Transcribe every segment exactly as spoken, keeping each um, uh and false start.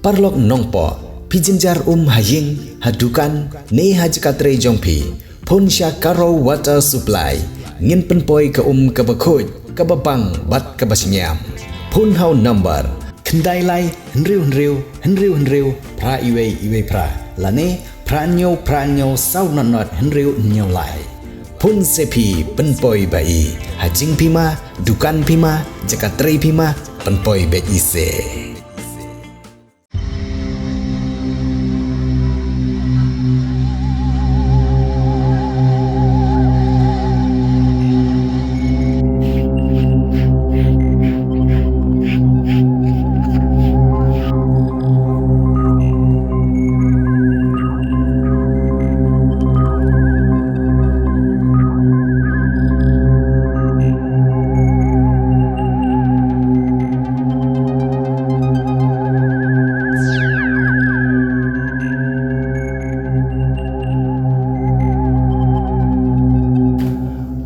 Paralok nongpoh, phi jynjar um ha ïing, ha dukan, ne ha jaka trei jong phi, phone sha Karo Water Supply. Ngin pynpoi ka um kaba khuid, kaba bang bad kaba shngiam. Phone ha u number khyndai lai hynriew hynriew hynriew hynriew phra iwei iwei phra, lane phra hynñiew phra hynñiew saw nod nod hynriew hynñiew lai. Phone se phi, pynpoi ba i. Ha jingphi ma, dukan phi ma, jaka trei phi ma, pynpoi beit i se.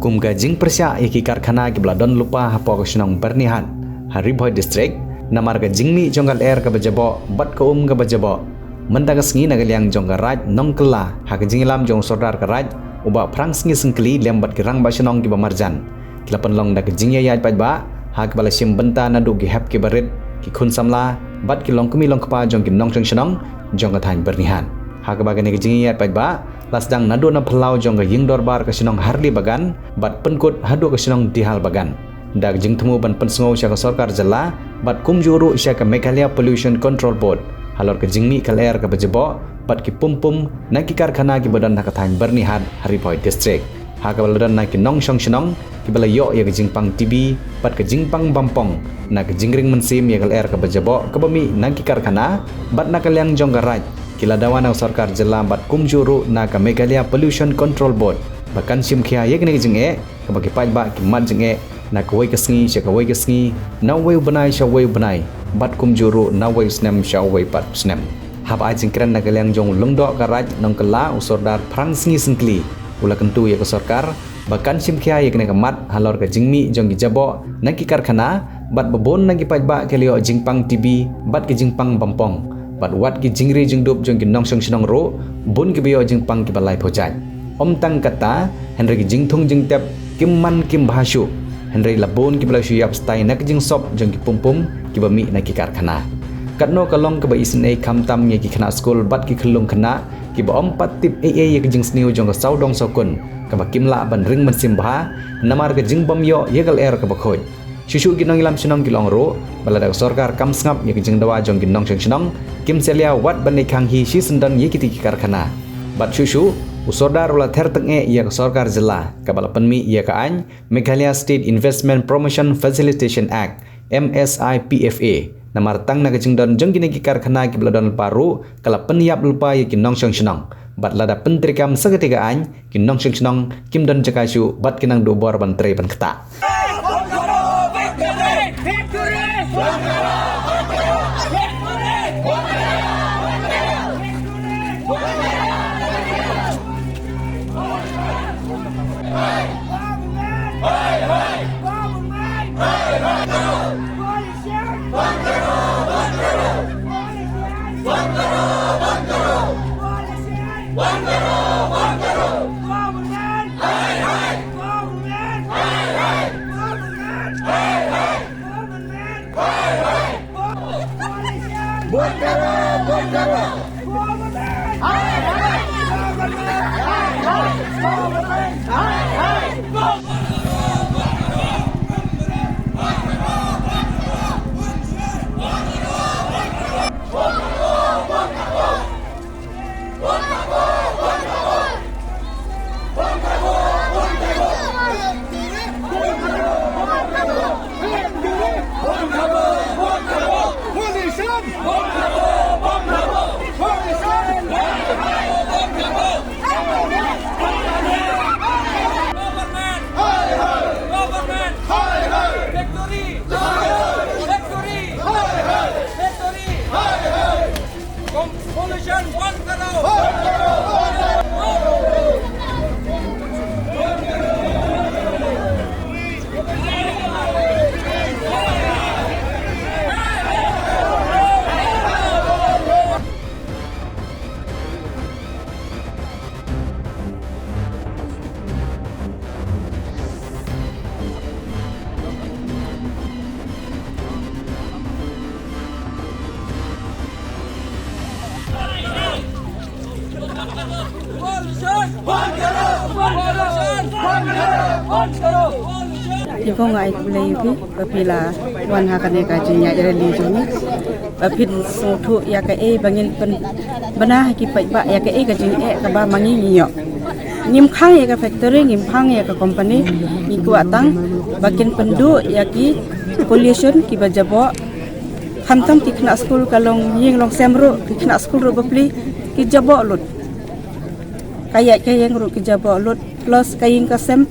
Kum ka jingpyrshah ïa ki karkhana kiba la don lypa hapoh ka shnong Byrnihat, ha Ri Bhoi District, namar ka jingmih jong ka lyer kaba jaboh bad ka um kaba jaboh, mynta ka sngi na ka liang jong ka Raid Nongkylla, ha ka jingïalam jong u Sordar ka Raid, u Bah Phrangsngi Syngkli, lem bad ki rangbah shnong kiba marjan, ki la pynlong da ka jingïaid paidbah, ha kaba la shim bynta naduh ki hep kiba rit, ki khun samla bad ki longkmie longkpa jong ki nongshong shnong jong ka thaiñ Byrnihat. Ha kaba kane ka jingïaid paidbah la sdang naduh na phyllaw jong ka ïing dorbar ka shnong Harli Bagan bad pynkut haduh ka shnong Dihal Bagan. Da ka jingthmu ban pynsngew sha ka sorkar jylla bad kumjuh ruh sha ka Meghalaya Pollution Control Board halor ka jingmih ka lyer kaba jaboh bad ki pum pum na ki karkhana kiba don ha ka thaiñ Byrnihat, ha Ri Bhoi District. Ha kaba la don na ki nongshong shnong kiba la ïoh ïa ka jingpang T B bad ka jingpang bampong na ka jingring mynsiem ïa ka lyer kaba jaboh kaba mih na ki karkhana, bad na ka liang jong ka Raid ki la dawa na ka sorkar jylla bad kumjuh ruh na ka Meghalaya Pollution Control Board ba kan shim khia ïa kane ka jingeh, kaba ki paidbah ki mad jingeh na kawei ka sngi sha kawei ka sngi, na uwei u bnai sha uwei u bnai, bad kumjuh ruh na uwei u snem sha uwei pat u snem. Haba ai jingkren na ka liang jong u Lyngdoh ka Raid Nongkylla, u Sordar Phrangsngi Syngkli, u la kyntu ïa ka sorkar ba kan shim khia ïa kane ka mat halor ka jingmih jong ki jaboh na ki karkhana, bad ba bun na ki paidbah ki la ïoh jingpang T B bad ki jingpang bampong, bad wat ki jingri jingdup jong ki nongshong shnong ruh, bun kiba ïoh jingpang kiba laiphew jait. Ym tang katta, hynrei ki jingthung jingtep kim man kim bha shuh, hynrei la bun kiba la shu ïap stai na ka jingsop jong ki pum pum kiba mih na ki karkhana. Katno ka long kaba isynei khamtam ïa ki khynnah skul bad ki khyllung khynnah kiba ym pat tip ei ei ïa ka jingsniew jong ka sawdong sawkun, kaba kim lah ban ring mynsiem bha namar ka jingbym ïoh ïa ka lyer kaba khuid. Shuh shuh ki nongïalam shnong ki la ong ruh ba lada ka sorkar kam sngap ïa ka jingdawa jong ki nongshong shnong, kim salia wat ban leit khang hi shisyndon ïa kitei ki karkhana. Bad shuh shuh u Sordar u la ther tyngeh ïa ka sorkar jylla kaba la pynmih ïa ka aiñ Meghalaya State Investment Promotion Facilitation Act, M S I P F A, namar tang na ka jingdon jong kine ki karkhana kiba la don lypa ruh ka la pynïap lypa ïa ki nongshong shnong. Bad lada pyntreikam sa katei ka aiñ, ki nongshong shnong kim don jaka shuh bad ki nang duh bor ban trei ban ktah. Ïa kong ai khublei ïa phi ba phi la wan ha kane ka jingïaid rally jong ngi ba phin sngewthuh ïa kaei ba ngin pynbna ha ki paidbah ïa kaei ka jingeh kaba ma ngi ngi ïoh. Ngim khang ïa ka factory, ngim khang ïa ka company, ngi kwah tang ba kin pynduh ïa ki pollution kiba jaboh. Khamtam ki khynnah skul ka long ïing long sem ruh, ki khynnah skul ruh bapli ki jaboh lut. Ka ïaid ka ïeng ruh ki jaboh lut, plus ka ïing ka sem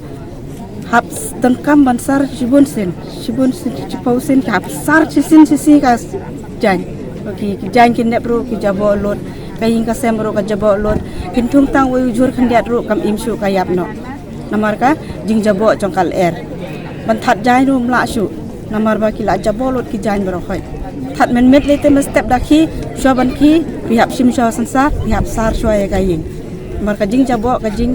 hap donkam ban sar shibun sien, shibun sien, shiphew sien, hap sar shisien shisien ka jaiñ. Ki, ki jaiñ ki nep ruh ki jaboh lut, ka ïing ka sem ruh ka jaboh lut. Phin thung tang wei u jhur khyndiat ruh kam im shuh, ka ïap noh. Namar ka jingjaboh jong ka lyer. Ban thad jaiñ ruh ym lah shuh. Namar ba ki la jaboh lut ki jaiñ baroh khoit. Thad mynmiet lei te mynstep da khie, shuwa ban khie, phi hap shim shuwa sansar, phi hap sar shuwa ïa ka ïing. Namar ka jingjaboh, ka jing,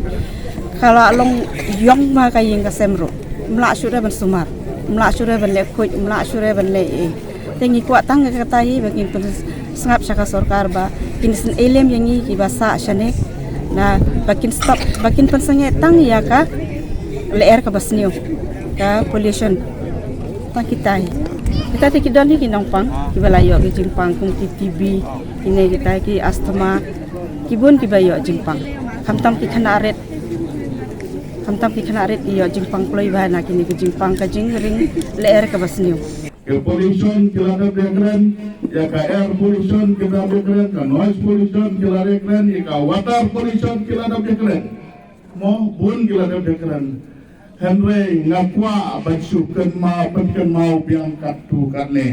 ka la long ïong ma ka ïing ka sem ruh. Ym lah shuh re ban sumar. Ym lah shuh re ban leh khuid, ym lah shuh re ban leh ei. Te ngi kwah tang ka kata hi ba kin pynsngap sha ka sorkar ba kin sngewlem ïa ngi kiba sah shane. Na ba kin stop, ba kin pynsangeh tang ïa ka lyer kaba sniew, ka pollution. Tang kita hi. Kita te ki don hi ki nongpang kiba la ïoh ki jingpang kum ki T B, kine kita ki asthma, ki bun kiba ïoh jingpang. Khamtam ki khynnah rit, khamtam ki khynnah rit ki ïoh jingpang kloi ba na kine ki jingpang ka jingring lyer kaba sniew. Ka pollution ki la dep ïa kren, ïa ka air pollution ki la dep ïa kren, ka noise pollution ki la dep ïa kren, ïa ka water pollution ki la dep ïa kren. Mo, bun ki la dep ïa kren. Hynrei nga kwah ban shu kynmaw, pynkynmaw biang katto katne.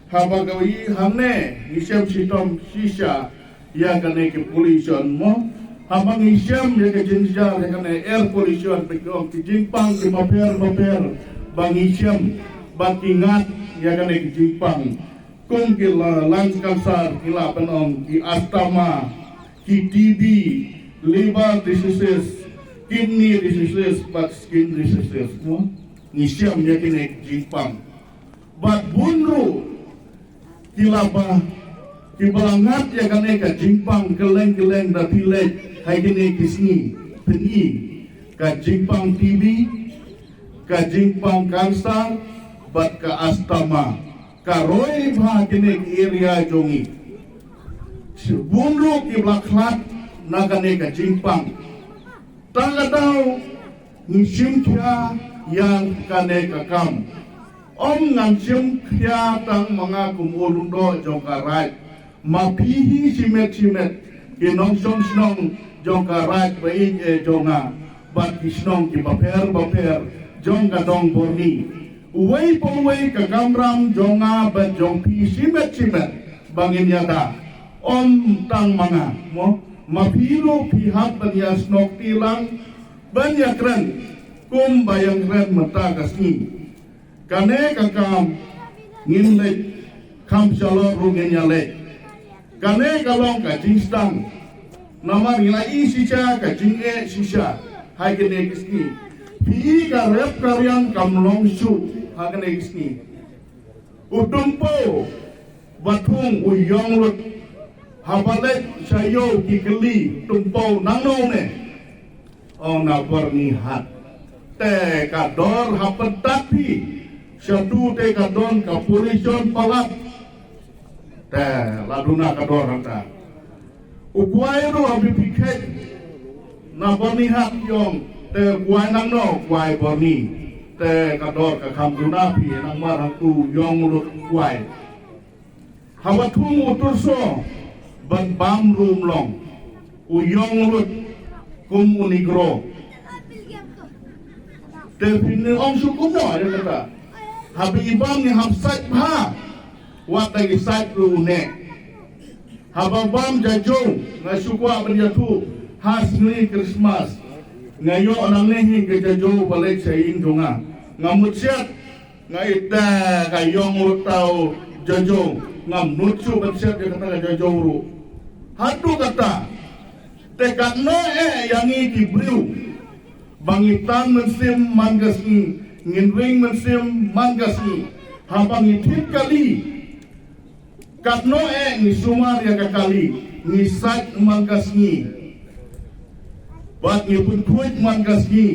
Haba ka ïa hangne ngi shem shitom shisha ïa kane ki pollution mo. Haba ngi shem ïa ka jynjar ïa kane air pollution, ba ki ong ki jingpang ki bapher bapher ba ngi shem, ba ki ngat ïa kane ki jingpang. Kum ki la lung cancer, ki la ban ong ki asthma, ki T B, liver diseases, kidney diseases, bad skin diseases mo. Ngi shem ïa kine ki jingpang. Bad bun ruh ki la ba, ki ba la ngat ïa kane ka jingpang kylleng kylleng da phi leit ha kine ki sngi, pyni ka jingpang T B, ka jingpang cancer, bad ka asthma. Ka roi bha kine ki area jong ngi. Bun ruh ki ba la khlad na kane ka jingpang. Tang ka daw ngi shim khia ïa kane ka kam. Ym ngan shim khia tang ma nga kum u lyngdoh jong ka Raid. Ma phi hi shimet shimet ki nongshong shnong jong ka Raid ba ïeit eh jong nga, bad ki shnong ki bapher bapher jong ka dong Borni. Uwei pa uwei ka kamram jong nga bad jong phi shimet shimet ba ngin ïada. Ym tang ma nga mo, ma phi ruh phi hap ban ïa snoh ti lang, ban ïa kren kum ba ïa kren mynta ka sngi. Kane ka kam ngin leit, kham shalor ruh ngin ïa leit. Kane ka long ka jingsdang. Namar ngi la i shisha ka jingeh shisha ha kine ki sngi. Phi i ka rep ka riang kam long shuh ha kine ki sngi. U Tumpo ba thung u ïong lut. Haba leit sha ïew ki kylli, Tumpo nangno ne? Ong na Byrnihat. Te ka dor ha pyntat phi. Shatu te ka don ka pollution palat. Te la duna ka dor hangta. U kwai ruh ha phi phi khet. Na Byrnihat ïong. Te kwai nangno, kwai Byrni. Te ka dor ka kham duna phi, nangmar hangtu ïong lut kwai. Haba thung u Turso ban bam ruh ym long. U ïong lut kum u Negro. Te phin ong shu kumno ïa kata. Haba i bam ngi hap sait bha. Wat da ngi sait ruh u neh. Haba bam jajoh nga shu kwah ban ïathuh ha sngi Christmas. Nga ïoh nangne hi ka jajoh ba leit sha ïing jong nga. Nga mut siat. Nga ïeit da ka ïong lut tau jajoh, ngam nud shuh ban shet ïa kata ka jajoh ruh. Haduh kata, te katno eh ïa ngi ki briew ba ngi tan mynsiem man ka sngi, ngin ring mynsiem man ka sngi. Haba ngi thied kali, katno eh ngi sumar ïa ka kali, ngi sait man ka sngi. Bad ngi pynkhuid man ka sngi,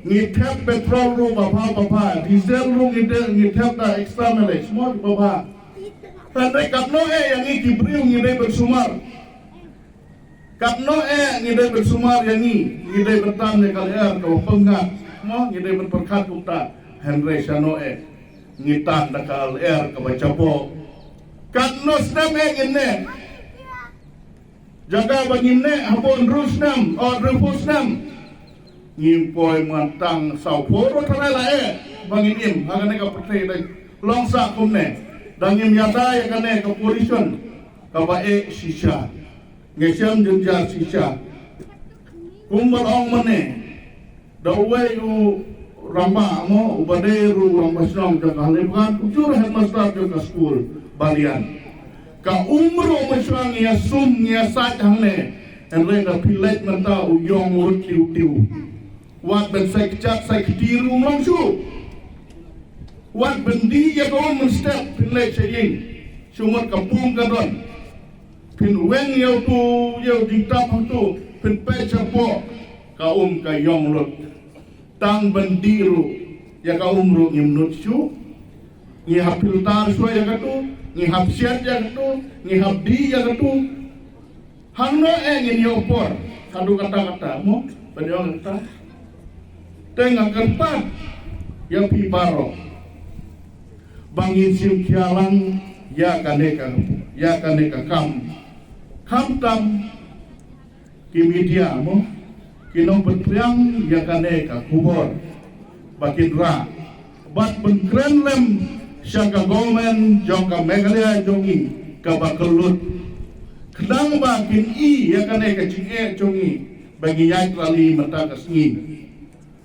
ngi thep petrol ruh babha babha, diesel ruh ngi de ngi thep da extra mileage mo babha. Hynrei katno eh ïa ngi ki briew ngi dei ban sumar. Katno eh ngi dei ban sumar ïa ngi, ngi dei ban tan ïa ka lyer kaba pyngngad mo, ngi dei ban pyrkhat kumta. Hynrei shano eh ngi tan da ka lyer kaba jaboh. Katno snem eh ngin neh? Jaka ba ngin neh ha bun hynriew snem, o hynriewphew snem. Ngim poi man tang sawphew ruh tharai la eh ba ngin im ha kane ka pyrthei da long sah kumne. Da ngim ïada ïa kane ka pollution kaba eh shisha. Ngi shem jynjar shisha. Kumba ong mane. Da uwei u rangbah mo, uba dei ruh u rangbah shnong jong ka Halebian, u jur headmaster jong ka skul Balian. Ka um ruh mynshuwa ngi ïa sum ngi ïa sait hangne. Hynrei da phi leit mynta u ïong lut tiw tiw. Wat ban sai kjat sai kti ruh um long shuh. Wat ban dih ïa ka um mynstep phin leit sha ïing. Shu mut ka pung ka don. Phin weng ïa utu ïa u jingtap hangtu phin peit shapoh ka um ka ïong lut. Tang ban dih ruh ïa ka um ruh ngim nud shuh. Ngi hap filter shuwa ïa katu, ngi hap shet ïa katu, ngi hap dih ïa katu. Hangno eh ngin ïoh por haduh katta katta mo ban ïoh katta. Te nga kyrpad ïa phi baroh ba ngin shim khia lang ïa kane ka ïa kane ka kam. Khamtam ki media mo ki nongpynphriang ïa kane ka khubor ba kin rah bad pynkren lem sha ka government jong ka Meghalaya jong ngi kaba kyllut. Khnang ba kin i ïa kane ka jingeh jong ngi ba ngi ïaid rally mynta ka sngi.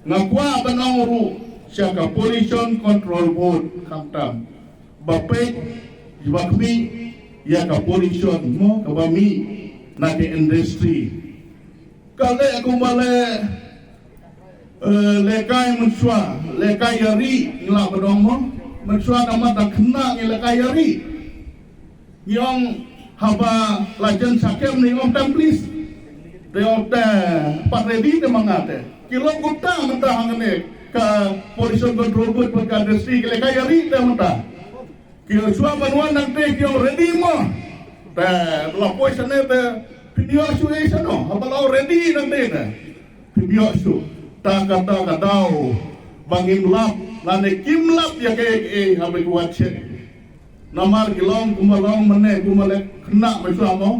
Nga kwah ban ong ruh sha ka Pollution Control Board khamtam ba peit ba khmih ïa ka pollution mo kaba mih na ka industry. Ka leh kumba leh eh, lehkai mynshuwa, lehkai ïa ri ngi lah ban ong mo. Mynshuwa namar da khynnah ngi lehkai ïa ri. Ngi ong haba la jan shakem ngi ong tam please. Te ong te pat ready te ma nga te. Ki long kumta mynta hangne ka Pollution Control Board bad ka industry ki lehkai ïa ri te mynta. Ki ong shuwa ban wan nangte ki ong ready mo. Te la poi shane te phin ïoh shuh ei shano haba la ready nangte te. Phin ïoh shuh. Ta kata ka daw ba ngim lap lane kim lap ïa kaei kaei haba ki wan shet. Namar ki long kumba long mynne kumba leh khynnah mynshuwa mo.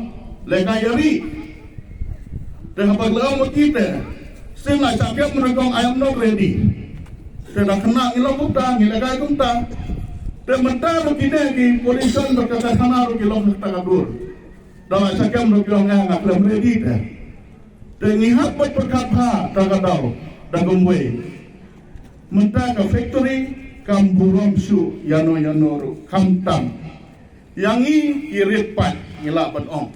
Lehkai ïa ri. Te haba ki la ong ma ki te sien la shakem mynne kong I am not ready. Te da khynnah ngi long kumta ngi lehkai kumta. Te mynta ruh kine ki pollution bad ka karkhana ruh ki long kata ka dur. Da la shakem ruh ki ong nga nga khlem ready te. Te ngi hap ban pyrkhat bha ta ka daw da kumwei. Mynta ka factory kam burom shuh ïano ïano ruh khamtam ïa ngi ki rit paid ngi lah ban ong.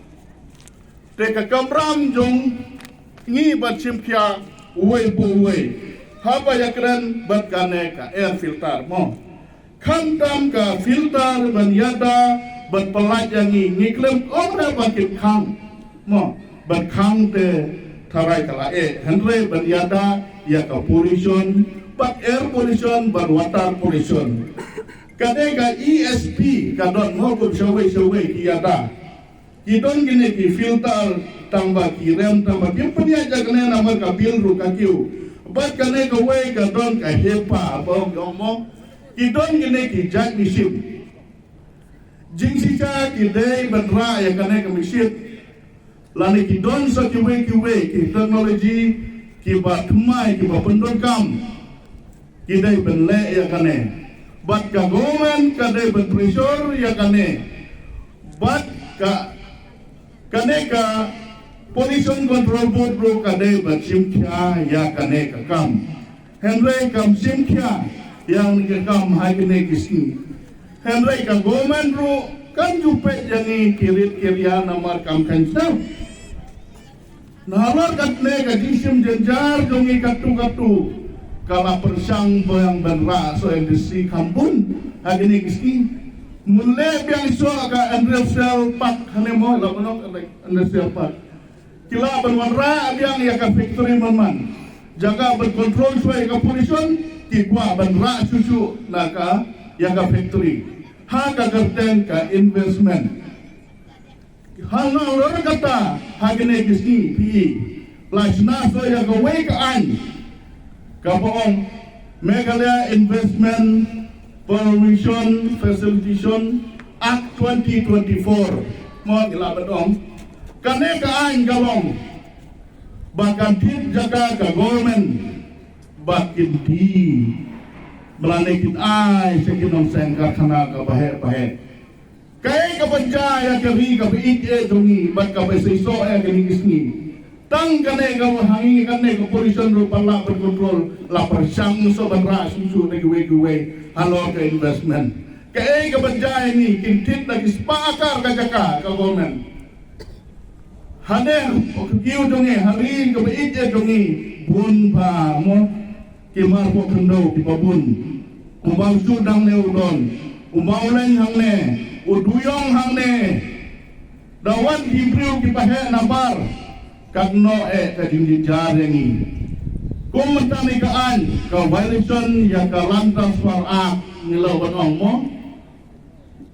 Te ka kamram jong ngi ban shim khia uwei pa uwei haba ïakren bad kane ka air filter mo. Khamtam ka filter ban ïada ban pyllait ïa ngi ngi khlem ong re ban kin khang mo ban khang te tharai ka la eh hynrei ban ïada ïa ka pollution bad air pollution bad water pollution. Kane ka E S P ka don mo kum shawei shawei ki ïada. Ki don kine ki filter tang ba ki rem tang ba kim pynïaid ïa kane namar ka bill ruh ka kiew. Bad kane kawei ka don ka HEPA ba ong ong mo. Ki don kine ki jait machine. Jingshisha ki dei ban rah ïa kane ka machine. Lane ki don sa kiwei kiwei ki technology kiba thymmai kiba pyndonkam. Ki dei ban leh ïa kane. Bad ka government ka dei ban pressure ïa kane. Bad ka kane ka Pollution Control Board ruh ka dei ban shim khia ïa kane ka kam. Hynrei kam shim khia ïa kane ka kam ha kine ki sngi. Hynrei ka government ruh kan ju peit ïa ngi ki rit ki ria namar kam kan sdang. Nalor katne ka jingshim jynjar jong ngi katto katto ka la pyrshang biang ban rah so industry kham bun ha kine ki sngi. Mun leh biang so ka industrial park hane mo la pynok industrial park. Ki lah ban wanrah biang ïa ka factory man man. Jaka ban control shuwa ïa ka pollution, ki kwah ban rah shuh shuh na ka ïa ka factory. Ha ka kyrteng ka investment. Halor kata, ha kine ki sngi phi la shna shuh ïa kawei ka aiñ kaba ong Meghalaya Investment Promotion Facilitation Act twenty twenty-four. Mo ngi la ba ong. Kane ka aiñ ka long ba kan thied jaka ka government ba kin die, ba lane kin ai sha ki nongseng karkhana kaba heh ba heh. Kaei kaban jia ïa ka ri kaba ïeit jong ngi bad kaba seisoh ïa kine ki sngi? Tang kane kaba ha ngi, kane ka pollution ruh pat lah ban control, la pyrshang shuh ban rah shuh shuh na kiwei kiwei halor ka investment. Kaei kaban jia ïa ngi? Kin thied da ki spah akar ka jaka ka government. Hangne ha kiew jong ngi, ha ri kaba ïeit jong ngi, bun bha mo. Ki marpoh khyndew kiba bun. U Mawjud hangne u don, u Mawleng hangne, u Duyong hangne. Da wan ki briew kiba heh namar katno eh ka jingjynjar ïa ngi. Kum mynta ne ka aiñ ka violation ïa ka Land Transfer Act, ngi la ban ong mo.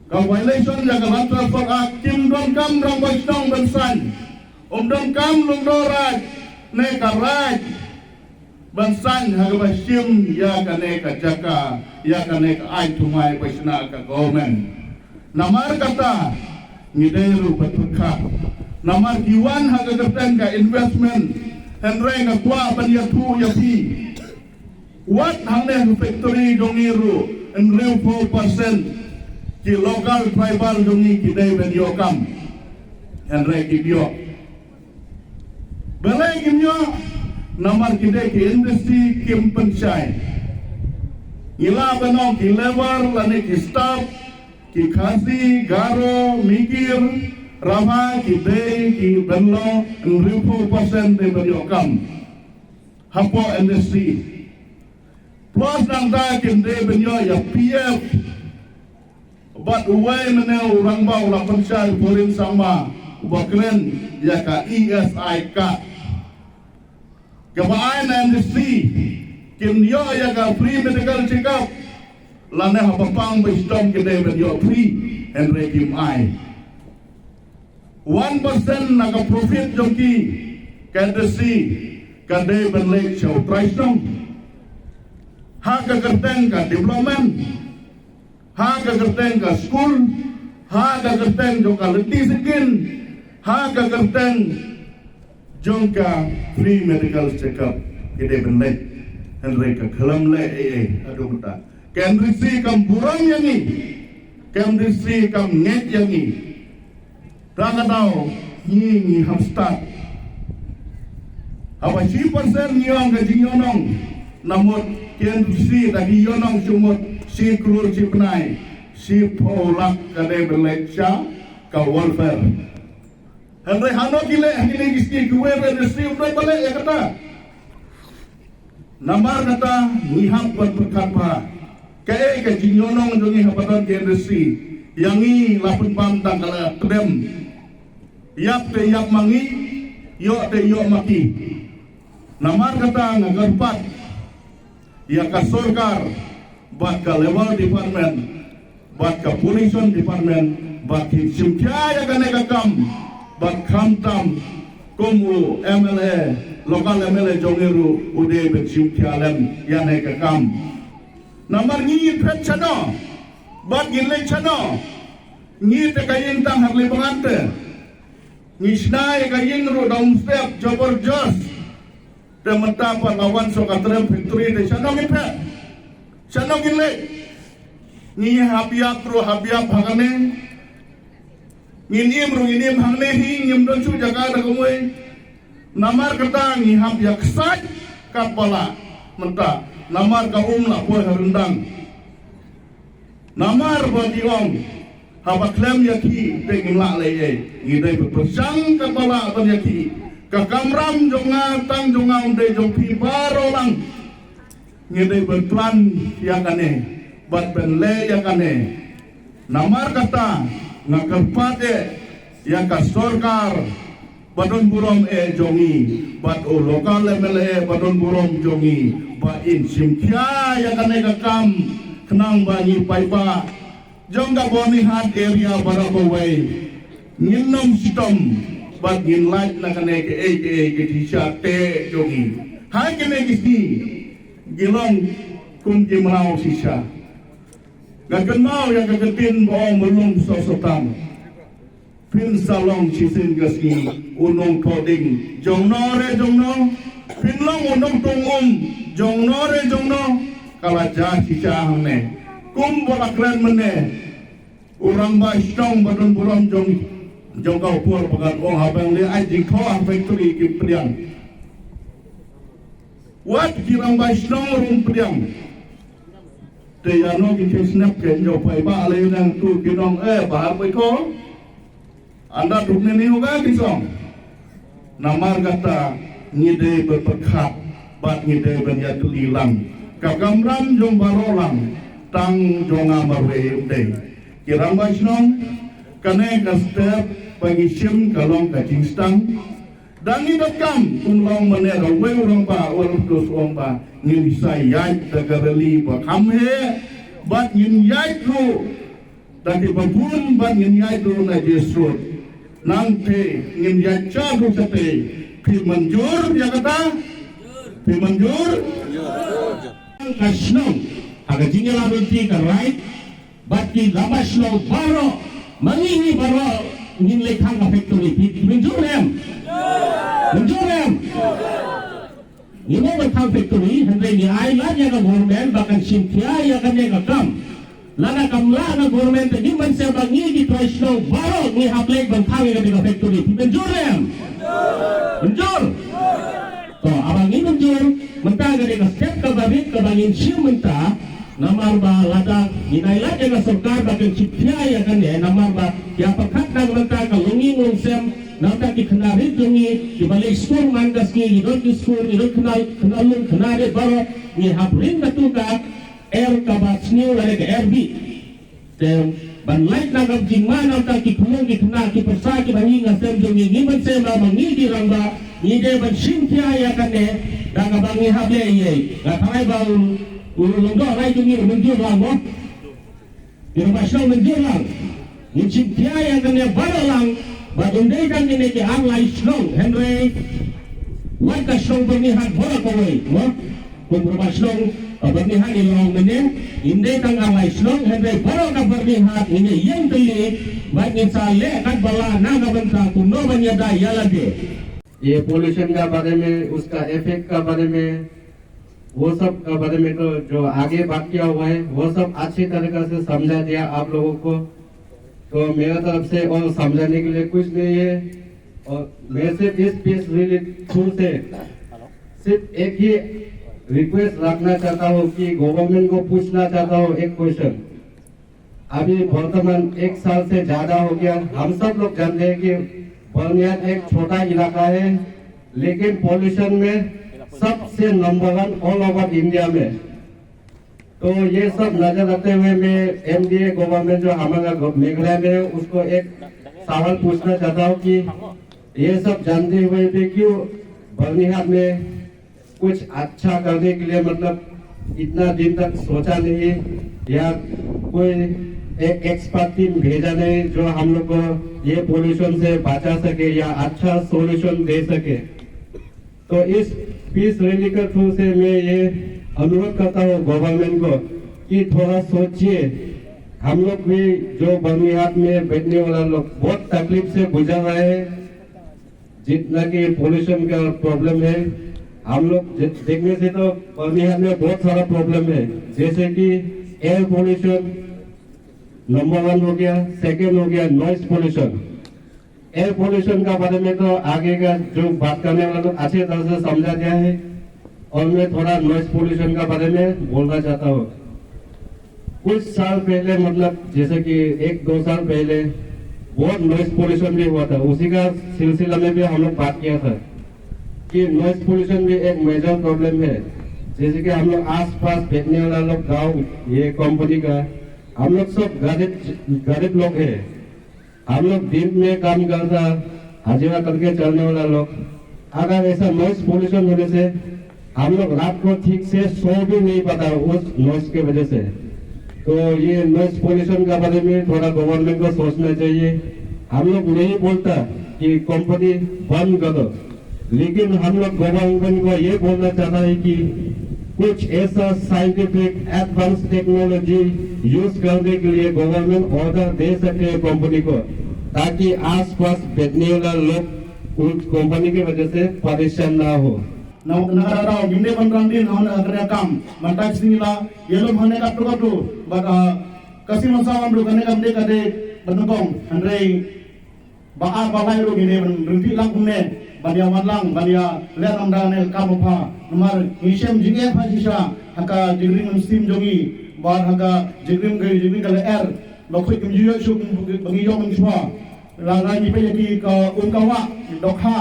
Ka violation ïa ka Land Transfer Act, kim donkam rangbah shnong ban sign. Um donkam lyngdoh raid ne ka raid ban sign ha kaba shim ïa kane ka jaka, ïa kane ka aiñ thymmai ba shna ka government. Namar kata ngi dei ruh ban pyrkhat. Namar ki wan ha ka kyrteng ka investment, hynrei nga kwah ban ïathuh ïa phi. Wat hangne ha factory jong ngi ruh, hynriewphew percent ki local tribal jong ngi ki dei ban ïoh kam. Hynrei kim ïoh. Balei kim ïoh? Namar ki dei ki industry kim pynshai. Ngi lah ban ong ki labour lane ki staff, ki Khasi, Garo, Mikir, Rabha, ki dei ki ban long, hynriewphew percent dei ban ïoh kam hapoh industry. Plus nangta kin dei ban ïoh ïa P F. Bad uwei mynne u rangbah u la pynshai, u Purun Sangma, uba kren ïa ka E S I card. Kaba ai na industry kin ïoh ïa ka free medical checkup. Lane haba pang ba shitom kin dei ban ïoh free, hynrei kim ai. One percent na ka profit jong ki ka industry ka dei ban leit sha u trai shnong. Ha ka kyrteng ka development, ha ka kyrteng ka skul, ha ka kyrteng jong ka lynti skin, ha ka kyrteng jong ka free medical checkup ki dei ban leit. Hynrei ka khlem leh ei ei haduh mynta. Ka industry kam burom ïa ngi. Ka industry kam ngeit ïa ngi. Te ka daw ngi, ngi hap start. Haba shi percent ngi ong ka jingïohnong, namut ki industry da ki ïohnong shu mut shi klur shi bnai, shiphew lak ka dei ban leit sha ka welfare. Hynrei hano ki leh ha kine ki sngi? Kiwei ruh industry ym don ba leh ïa kata. Namar kata ngi hap ban pyrkhat bha. Kaei ka jingïohnong jong ngi haba don ka industry? Ïa ngi la pynbam tang ka la kdem. Ïap te ïap ma ngi, ïoh te ïoh ma ki. Namar kata nga kyrpad ïa ka sorkar bad ka Labour Department bad ka Pollution Department, bad kin shim khia ïa kane ka kam, bad khamtam kum u M L A, local M L A jong ngi ruh u dei ban shim khia lem ïa kane ka kam. Namar ngi ngin phet shano bad ngin leit shano? Ngi te ka ïing tang ha Khliehriat te. Ngi shna ïa ka ïing ruh da umstep jabor joss. Te mynta pat la wan sha ka trem factory te shano ngin phet? Shano ngin leit? Ngi hap ïap ruh hap ïap hangne. Ngin im ruh ngin im hangne hi, ngim don shuh jaka da kumwei. Namar kata ngi hap ïa ksait katba lah mynta. Namar ka um la poi ha ryndang. Namar ba ki ong, haba khlem ïa ki te ngim lah leh ei. Ngi dei ban pyrshang katba lah ban ïa ki. Ka kamram jong nga tang jong nga ym dei jong phi baroh lang. Ngi dei ban plan ïa kane bad ban leh ïa kane. Namar kata nga kyrpad ïa ka sorkar ba don burom eh jong ngi, bad u local M L A ba don burom jong ngi, ba in shim khia ïa kane ka kam, khnang ba ngi paidbah jong ka Byrnihat area baroh kawei ngin ym shitom, bad ngin lait na kane kaei kaei ka jingshisha teh jong ngi. Ha kine ki sngi ngi long kum ki mraw shisha. Nga kynmaw ïa ka ktien ba ong, mlung soh sotam, phin sa long shisien ka sngi u nongthoh ding jong no re jong no, phin long u nongtung um jong no re jong no. Ka la jia shisha hangne, kum ba la kren mynne, u rangbah shnong ba don burom jong, jong ka por ba kan ong, haba ngi leit ai jingthoh ha factory ki pdiang. Wat ki rangbah shnong ruh ym pdiang. Te ïa no ki khie snep ki hynñiew paidbah lei nang tu ki nong, eh, ba hap bai ko. Ynda duk ne ni u ga ki song. Namar kata ngi dei ban pyrkhat bad ngi dei ban ïatylli lang. Ka kamram jong baroh lang, tang jong nga marwei ym dei. Ki rangbah shnong, kane ka step ba ngi shim ka long ka jingsdang. Dang ngi donkam, kum long mynne da uwei u rangbah, u rangbah shnong ba ngin sa ïaid da ka rally ba kham heh, bad ngin ïaid ruh da kiba bun, bad ngin ïaid ruh na J S Road. Nangta ngin ïaid sha ruh shatei. Phi mynjur ïa kata? Phi mynjur? Ka shnong ha ka jingïalam lynti ka rai, bad ki rangbah shnong baroh, ma ngi ngi baroh ngin leit khang ka factory. Phi mynjur ne em? Mynjur ne em? Ngi mo ban khang factory, hynrei ngi ai lad ïa ka government ba kan shim khia ïa kane ka kam. Lada kam lah ka government te ngim ban shem, ba ngi ki trai shnong baroh ngi hap leit ban khang ïa kane ka factory. Phi mynjur ne em? Mynjur. To, haba ngi mynjur, mynta ka dei ka step kaba rit kaba ngin shim mynta, namar ba lada ngin ai lad ïa ka sorkar ba kan shim khia ïa kane, namar ba ïa pyrkhat na ka bynta ka longïing longsem, na ka bynta ki khynnah rit jong ngi kiba leit skul man ka sngi, ngi don ki skul, ngi don khynnah, khynnah lum, khynnah rit baroh, ngi hap ring katu ka er kaba sniew lane ka er bih. Te ban lait na ka jingma na ka bynta ki khunlung ki khynnah ki pyrsa kiba ngi, nga shem jong ngi, ngi ban shem ba ma ngi ki rangbah ngi dei ban shim khia ïa kane da kaba ngi hap leh ei ei. Nga tharai ba u, u lyngdoh rai jong ngi u mynjur lang mo. Ki rangbah shnong mynjur lang. Ngin shim khia ïa kane baroh lang, bad ym dei tang kine ki ar lai shnong, hynrei wat ka shnong Byrnihat baroh kawei mo. Kum rangbah shnong ka Byrnihat ngi long mynne, ym dei tang ar lai shnong, hynrei baroh ka Byrnihat ngin ïeng tylli bad ngin sa leh katba lah na ka bynta kumno ban ïada ïa lade. ये पोल्यूशन का बारे में, उसका इफेक्ट का बारे में, वो सब का बारे में तो जो आगे बात किया हुआ है, वो सब अच्छी तरीका से समझा दिया आप लोगों को। तो मेरा तरफ से और समझाने के लिए कुछ नहीं है। और मैं सिर्फ इस प्रेस रिलीज थ्रू से सिर्फ एक ही रिक्वेस्ट रखना चाहता हूँ कि गवर्नमेंट को पूछना चाहता हूँ एक क्वेश्चन। अभी वर्तमान एक साल से ज्यादा हो गया। हम सब लोग जानते हैं कि बर्निहाट एक छोटा इलाका है, लेकिन पॉल्यूशन में सबसे नंबर वन ऑल ओवर इंडिया में। तो ये सब नजर रखते हुए मैं एमडीए गवर्नमेंट जो हमारा गव-, मेघालय में है, उसको एक सवाल पूछना चाहता हूँ कि ये सब जानते हुए भी क्यों बर्निहाट में कुछ अच्छा करने के लिए, मतलब, इतना दिन तक सोचा नहीं, या कोई एक एक्सपर्ट टीम भेजा नहीं जो हम लोग को ये पोल्यूशन से बचा सके या अच्छा सॉल्यूशन दे सके। तो इस पीस रैली के थ्रू से मैं ये अनुरोध करता हूँ गवर्नमेंट को कि थोड़ा सोचिए। हम लोग भी जो बर्निहाट में बैठने वाला लोग बहुत तकलीफ से गुजर रहे हैं, जितना कि पोल्यूशन का प्रॉब्लम है। हम लोग दे-, देखने से तो बर्निहाट में बहुत सारा प्रॉब्लम है, जैसे कि एयर पोल्यूशन नंबर वन हो गया, सेकंड हो गया नॉइस पोल्यूशन। एयर पोल्यूशन का बारे में तो आगे का जो बात करने वाला लोग अच्छे तरह से समझा दिया है, और मैं थोड़ा नॉइस पोल्यूशन का बारे में बोलना चाहता हूँ। कुछ साल पहले, मतलब, जैसे कि एक दो साल पहले बहुत नॉइस पोल्यूशन भी हुआ था, उसी का सिलसिला में भी हम लोग बात किया था कि नॉइस पोल्यूशन भी एक मेजर प्रॉब्लम है। जैसे कि हम लोग आसपास बैठने वाला लोग गांव, ये कंपनी का, हम लोग सब गरीब, गरीब लोग हैं। हम लोग दिन में काम करता, हर जगह करके चलने वाला लोग, अगर ऐसा नॉइस पोल्यूशन होने से हम लोग रात को ठीक से सो भी नहीं पाता उस नॉइस के वजह से। तो ये नॉइस पोल्यूशन के बारे में थोड़ा गवर्नमेंट को सोचना चाहिए। हम लोग नहीं बोलता कि कंपनी बंद करो, लेकिन हम लोग गवर्नमेंट को ये बोलना चाहता है कि कुछ ऐसा साइंटिफिक एडवांस टेक्नोलॉजी यूज़ करने के लिए गवर्नमेंट ऑर्डर दे सके कंपनी को, ताकि आसपास बैठने वाला लोग उस कंपनी की वजह से परेशान ना हो। Na na ka daw ngim dei ban rang din ha na ka kam ban tai sing la yelum ha ne ka tu ka tu, but ka sing man sa wan ru ka ne kam dei ka dei ban kong hynrei ba ar ba lai ruh ngi dei ban rynti lang kumne ban ïa wan lang ban ïa leh namar ne ka kam ba pha. Namar ngi shem jingeh pha shisha ha ka jingring mynsiem jong ngi bad ha ka jingring ka jingring ka lyer ba khuid kim ju ïoh shuh ba ngi ïoh mynshuwa. La la ngi peit ïa ki ka um ka wah dohkha.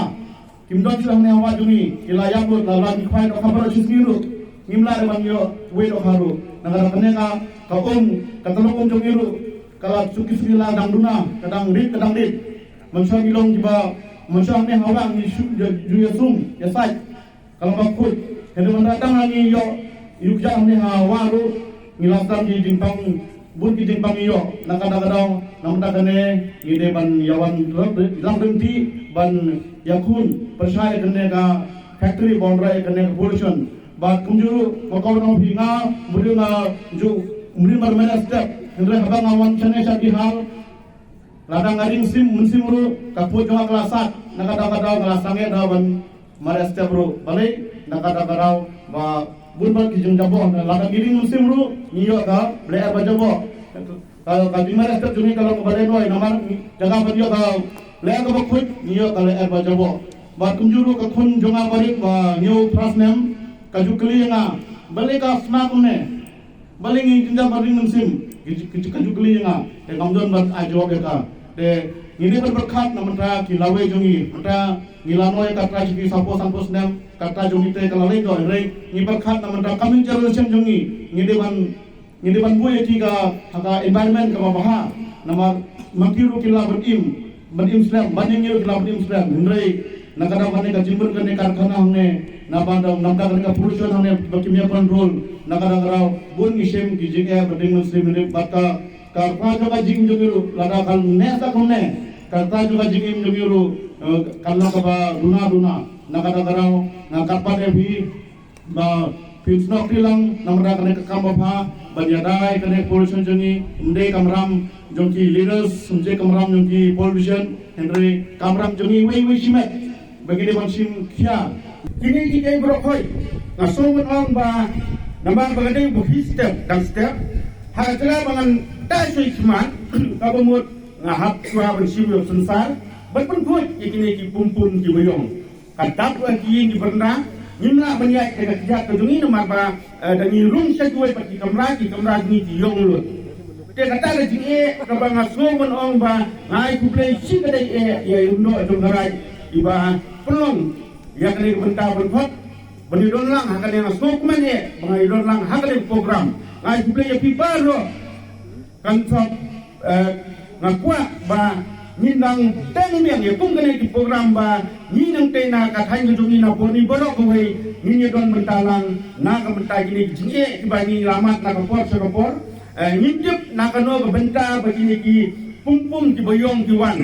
Kim don shuh hangne ha wah jong ngi, ki la ïap lut, la la ngi khwai dohkha baroh shi sngi ruh. Ngim lah ban ïoh wei dohkha ruh. Na ka da kane ka, ka um, ka tnum um jong ngi ruh. Ka la shu ki sngi la dang duna, ka dang rit, ka dang rit. Mynshuwa ngi long kiba, mynshuwa hangne ha wah ngi shu ju ïa sum, ïa sait. Ka long ba khuid. Hynrei mynta tang ngi ïoh, ïoh kjat hangne ha wah ruh. Ngi la sdang ki jingpang bun ki jingpang ïoh na ka da ka daw na mynta kane ngi dei ban ïa wan lang dengti ban ïa khun pyrshah ïa kane ka factory ba wanrah ïa kane ka pollution. Bad kumjuh ruh nga kob nong phi nga mudui nga ju mudui mar mena step hynrei haba nga wan shane sha Bihar lada nga ring sim mynsiem ruh ka pud jong nga ka la sat na ka daw ka daw nga la sangeh da ban Mar step ruh balei na ka da ka daw ba bun ba ki jingjaboh na lada ngi ring mynsiem ruh ngi ïoh ka lyer ba jaboh. Ka ka jingmar step jong ngi ka long balei noi namar jaka ban ïoh ka lyer ka ba khuid ngi ïoh ka lyer ba jaboh. Bad kumjuh ruh ka khun jong nga barit ba hynñiew phra snem ka ju kylli ïa nga balei ka sma kumne. Balei ngi jynjar ban ring mynsiem ki ki ki ju kylli ïa nga te ngam don ban ai jawab ïa ka. Te ngi dei ban pyrkhat na mynta ki lawei jong ngi mynta ngi la noh ïa ka trai jong ngi saphew sanphew snem ka trai jong ngi te ka la leit noh hynrei ngi pyrkhat na mynta coming generation jong ngi ngi dei ban ngi dei ban buh ïa ki ka ha ka environment kaba bha namar ma ki ruh ki la ban im ban im slem ban ïa ngi ruh ki la ban im slem hynrei na ka daw kane ka jingbun kane karkhana hangne na ba daw na ka kane ka pollution hangne ba kim ïa control na ka daw ka daw bun ngi shem ki jingeh ba ding mynsiem hynrei bad ka ka pa jong ka jingim jong ngi ruh lada ka ne sa kumne ka pa jong ka jingim jong ngi ruh eh, ka la ka ba duna duna na ka daw ka daw nga kyrpad ïa phi ba phin snoh kti lang namar da kane ka kam ba pha ban ïada ïa kane ka pollution jong ngi ym dei kamram jong ki leaders ym dei kamram jong ki politician hynrei kamram jong ngi wei wei shimet ba ngi dei ban shim khia. Kine ki dei bro khoi nga sngewbha ban ong ba namar ba ka dei ba hi step dang step ha ka jaka ba ngan da soi khmat ka ba mut nga hap shuwa ban shim ïa u sensar ban pynkhuid ïa kine ki pum pum ki ba ïong. Ka dap ruh ha ki ïing ki bynta ngim lah ban ïaid da ka kjat ka jong ngi namar ba eh, da ngi rung sha kiwei pat ki kamra ki kamra jong ngi ki ïong lut. Te kata ka jingeh kaba nga sngew ban ong ba nga ai khublei shi katdei eh ïa i Lyngdoh jong ka Raid iba pynlong ïa kane ka bynta ban khot ban ïadon lang ha kane nga sngewkmen eh ba nga ïadon lang ha kane ka program. Nga ai khublei ïa phi baroh. Kan sop eh, nga kwah ba ngin dang teng miang ïa kum kane ki program ba ngi nang tei na ka thaiñ ka jong ngi na Borni baroh kawei ngin ïa don bynta lang na ka bynta kine ki jingeh kiba ngi la mad na ka por sha ka por. Eh, ngin tip na kano ka bynta ba kine ki pum pum kiba ïong ki wan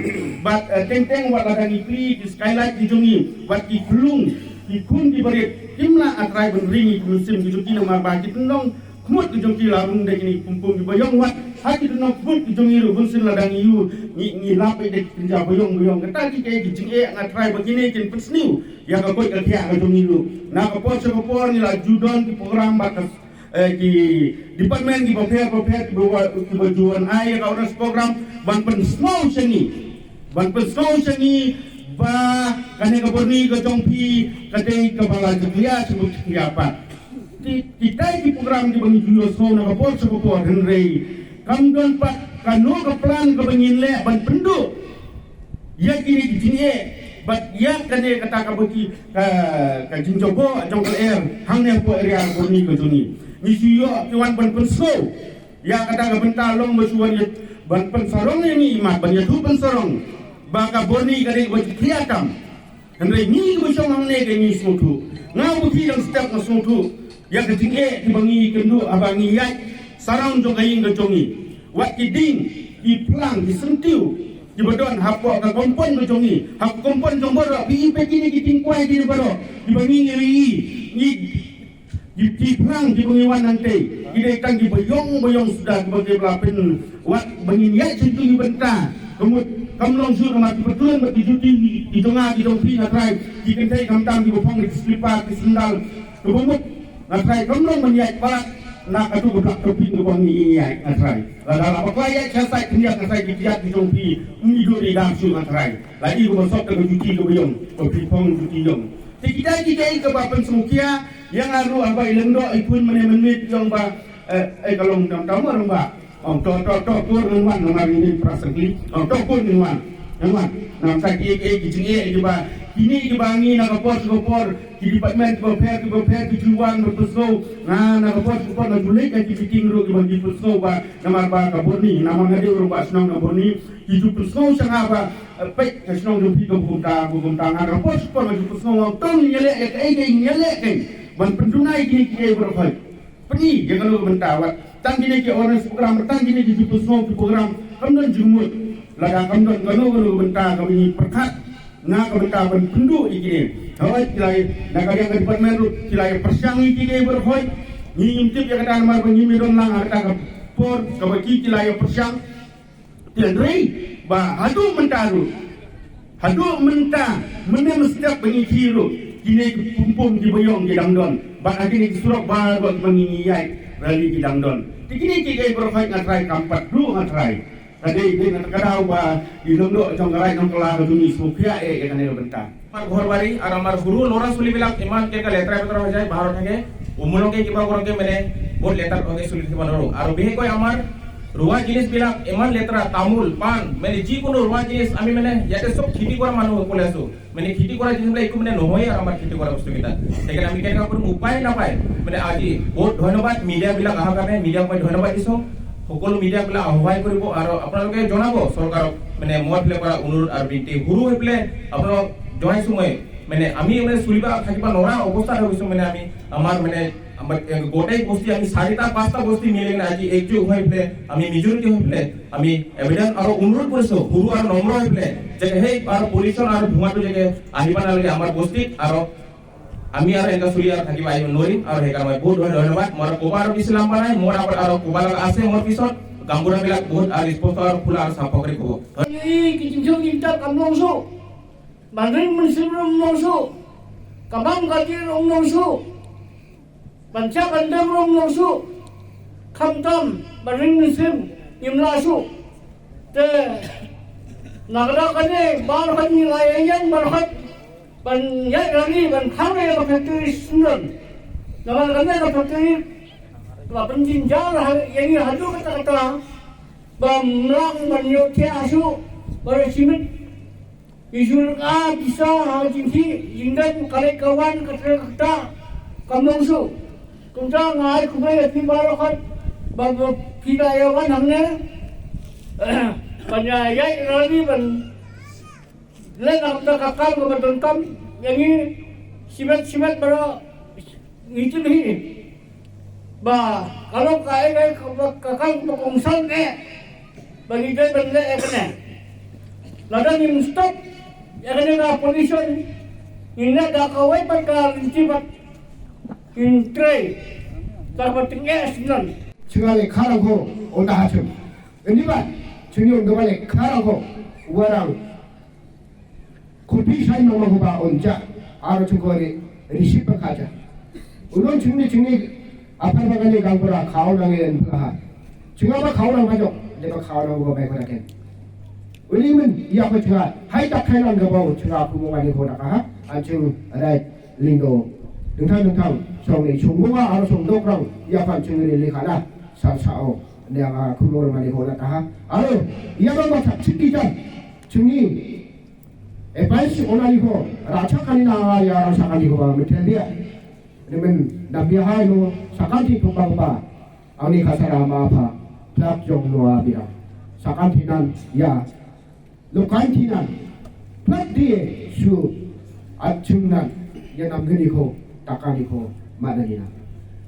bad eh, teng teng wat lada ngi plie ki skylight ki jong ngi wat ki khlung ki khun kiba rit kim lah trai ban ring ïa ki mynsiem ki jong ki namar ba ki tnong khmut ki jong ki la rung da kine ki pum pum kiba ïong wat ha ki tnong khmut ki jong ngi ruh bun sien lada ngi ïu ngi ngi lap da ki kynja ba ïong ba ïong kata ki kaei ki jingeh nga trai ba kine kin pynsniew ïa ka koit ka khiah ka jong ngi ruh na ka por sha ka por ngi la ju don ki program bad ka eh, ki department kiba pher ba pher kiba wa kiba ju wan ai ïa ka awareness program ban pynsngew sha ngi ban pynsngew sha ngi ba kane ka Borni ka jong phi ka dei kaba la jakhlia sha ba jakhlia pat. Ki ki dei ki program kiba ngi ju ïohsngew na ka por sha ka por hynrei kam don pat kano ka plan kaba ngin leh ban pynduh ïa kine ki jingeh bad ïa kane kata kaba ki ka ka jingjaboh jong ka lyer hangne hapoh area Borni ka jong ngi. Ngi shu ïoh ki wan ban pynsngew ïa kata ka bynta long ba shu wan ïa ban pynsarong ïa ngi imat ban ïathuh pynsarong. Ba ka Borni ka dei kaba jia tam. Hynrei ngi kiba shong hangne ka ngi sngewthuh. Nga uba khie dang step nga sngewthuh ïa ka jingeh kiba ngi kynduh haba ngi ïaid sarong jong ka ïing ka jong ngi. Wat ki dieng, ki phlang, ki syntiew kiba don hapoh ka kompon ka jong ngi, ha ka kompon jong baroh, phi i phi kine ki dieng kwai kine baroh kiba ngi ngi i, ngi Ki, ki phlang kiba ngi wan nangtei ki dei tang kiba ïong ba ïong suda kiba ngi la pynwad ba ngin ïaid sha kito ki bynta. Ka mut kam long shuh namar ki patlun bad ki juti ki jong nga ki jong phi nga trai, ki kynthei khamtam kiba phong ki slipper ki sandal. Kaba mut nga trai kam long ban ïaid palat na kato ka blak ka pink kaba ngi ïaid nga trai. Lada la bakla ïaid sha sait khyndiat nga trai ki kjat ki jong phi ym i dur i dar shuh nga trai. La i kaba sop da ka juti kaba ïong ba phi phong juti ïong. Te kita ki dei kaba pynsngewkhia ïa nga ruh haba i Lyngdoh i khun mane mynmiet ïong ba eh, eh ka long tam tam ruh ba. Ong to to to kur ngan wan ngan wan ni pra sangli. Ong to kur ngan wan. Ngan wan. Namar sa ki eh ki jingeh kiba kine kiba ngi na ka por sha ka por ki department kiba pher kiba pher ki ju wan ba pynsngew. Nga na ka por sha ka por nga ju leit ha ki meeting ruh kiba ngi pynsngew ba namar ba ka Borni namar nga dei ruh ba shnong na Borni. Ki ju pynsngew sha nga ba eh, peit ka shnong jong phi ka Bukumta Bukumta nga ka por sha ka por nga ju pynsngew nga tang ïaleh ïa kaei kaei ïaleh kaei ban pynduna ïa kine kiei baroh. Pyni ïa kano ka bynta wat tang kine ki awareness program tang kine ki ju pynsngew ki program kam don jingmut. Lada kam don kano kano ka bynta kaba ngi pyrkhat na ka bynta ban pynduh ïa kine. Hooid ki la ïa na ka liang ka department ruh ki la ïa pyrshang ïa kine baroh hooid. Ngi ngim tip ïa kata namar ba ngim ïa don lang ha kata ka por kaba ki ki la ïa pyrshang. Hynrei ba haduh mynta ruh haduh mynta mynne mynstep ba ngi khie ruh kine ki pum pum kiba ïong ki dang don. Bad ha kine ki surok baroh kiba ngi ngi ïaid rali ki dang don. Te kine kiei baroh hooid nga trai kam pat duh nga trai. Ka dei dei nga ta ka daw ba i nongdoh jong ka raid nongkylla ka jong ngi sngewkhia eh ïa kane ka bynta. Amar ghor bari ar amar ghuru lora suli bilak iman ke ka letra petra ho jai bahar thake umulong ke kiba gorong ke mene bot letar oke suli kiba noro ar bihe koi amar ruwa jinis bilak iman letra tamul pan mene ji kono ruwa jinis ami mene yate sok khiti kora manu ko lesu mene khiti kora jinis bilak iku mene nohoi ar amar khiti kora bostu kita lekin ami ke ka pun upai na pai mene aji bot dhonnobad media bilak aha kame media koi dhonnobad iso সকলো মিডিয়াক বোলে আহ্বান কৰিব আৰু আপোনালোকে জনাব চৰকাৰক মানে মই বোলে কৰা অনুৰোধ আৰু বিনতি সৰু হৈ পেলাই আপোনালোকক জনাইছোঁ মই মানে আমি মানে চলিবা থাকিব নোৱাৰা অৱস্থাত হৈ গৈছোঁ মানে আমি আমাৰ মানে আমাৰ গোটেই বস্তি আমি চাৰিটা পাঁচটা বস্তি মিলি কিনে আজি একযোগ হৈ পেলাই আমি মেজৰিটি হৈ পেলাই আমি এভিডেন্স আৰু অনুৰোধ কৰিছোঁ সৰু আৰু নম্ৰ হৈ পেলাই যে সেই আৰু পলিউশ্যন আৰু ধোঁৱাটো যাতে আহিব নালাগে আমাৰ বস্তিত আৰু আমি আৰু এনেকা চলি আৰু থাকিব আহিব নোৱাৰিম আৰু সেইকাৰণে মই বহুত বহুত ধন্যবাদ। মোৰ ক'ব আৰু বেছি লাম্বা নাই, মোৰ আগত আৰু ক'ব লগা আছে মোৰ পিছত। গাঁওবুঢ়াবিলাক বহুত আৰু স্পষ্ট আৰু খোলা আৰু চাফা কৰি ক'ব। Ïa ki jingchong jingtap kam long shuh. Ban ring mynsiem ruh long shuh. Ka bam ka tiar ruh long shuh. Ban shah ban dem ruh long shuh. Khamtam ban ring mynsiem ngim lah shuh. Te na ka dak kane baroh khat ngi la ïa ïeng baroh khat ban ïaid rally ban khang ïa ka factory Sundon. Namar kane ka factory la pynjynjar ha ïa ngi haduh katta katta ba mlang ban ïoh thiah shuh baroh shimit. Ki shu rkha pisa ha jingkhih jingdon ka leit ka wan ka trei ka ktah kam long shuh. Kumta nga ai khublei ïa phi baroh khat ba ba phi la ïa wan hangne ban ïa ïaid rally ban leh na ka bynta ka kam kaba donkam ïa ngi shimet shimet baroh ngi tim hi. Ba ka long kaei kaei kaba ka kam kaba kongsan eh ba ngi dei ban leh eh kane. Lada ngim stop ïa kane ka pollution ngin leh da kawei pat ka lynti pat ngin trei da kaba tyngeh sdang. Chynga le kharang ko o da hachum. Ini ba chynga le kharang ko warang. Khun phi shai ma ma ba un ja aro chung ko ri receive ba kha ja. Ulon chungni chungni apar ba kani gang pura khau nang en pura ha. Chunga ba khau nang ba jok le ba khau nang ba bai pura ken. Uli men ya ko chunga hai tak khai nang ga ba chunga ku mo ngani ko na ka ha. An chung rai lindo. Dengthang dengthang song ni chung mo aro song dok rang ya pan chung ni li khana. Sa sa o ne ga ku mo ngani ko na ka ha. Aro ya ba ma tak chiki jan. Chungni Advice ona liho, racha kani na ya racha kani ho ba mithel dia. Ni men dam dia hai no, sakan ti pemba pemba. Ani kasara ma apa, plak jong no abira. Sakan ti nan ya. Lukan tinan, plat die su achung nan, ya nam geni ko, takani ko, mana nina.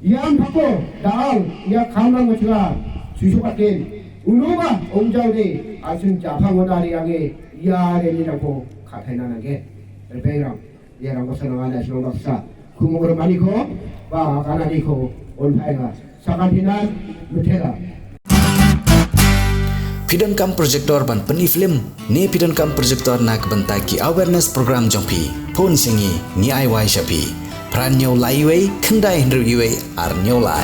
Yan pako, daal, ya kamang ngachla, susu patin, uluba, ongjau de, achung japang wadari ange, ya de nina ko, kathai nan ange. Repeirang, ya rang ko sana ngana, suang baksa, kumur mani ko, ba, kana ni ko, on painga, sakan tinan, mutera. Phi donkam projector ban pyni film ne phi donkam projector na ka bynta ki awareness program jong phi, phone sha ngi, ngi ai wai sha phi. Phra hynñiew lai wei, khyndai hynriew wei, ar hynñiew lai.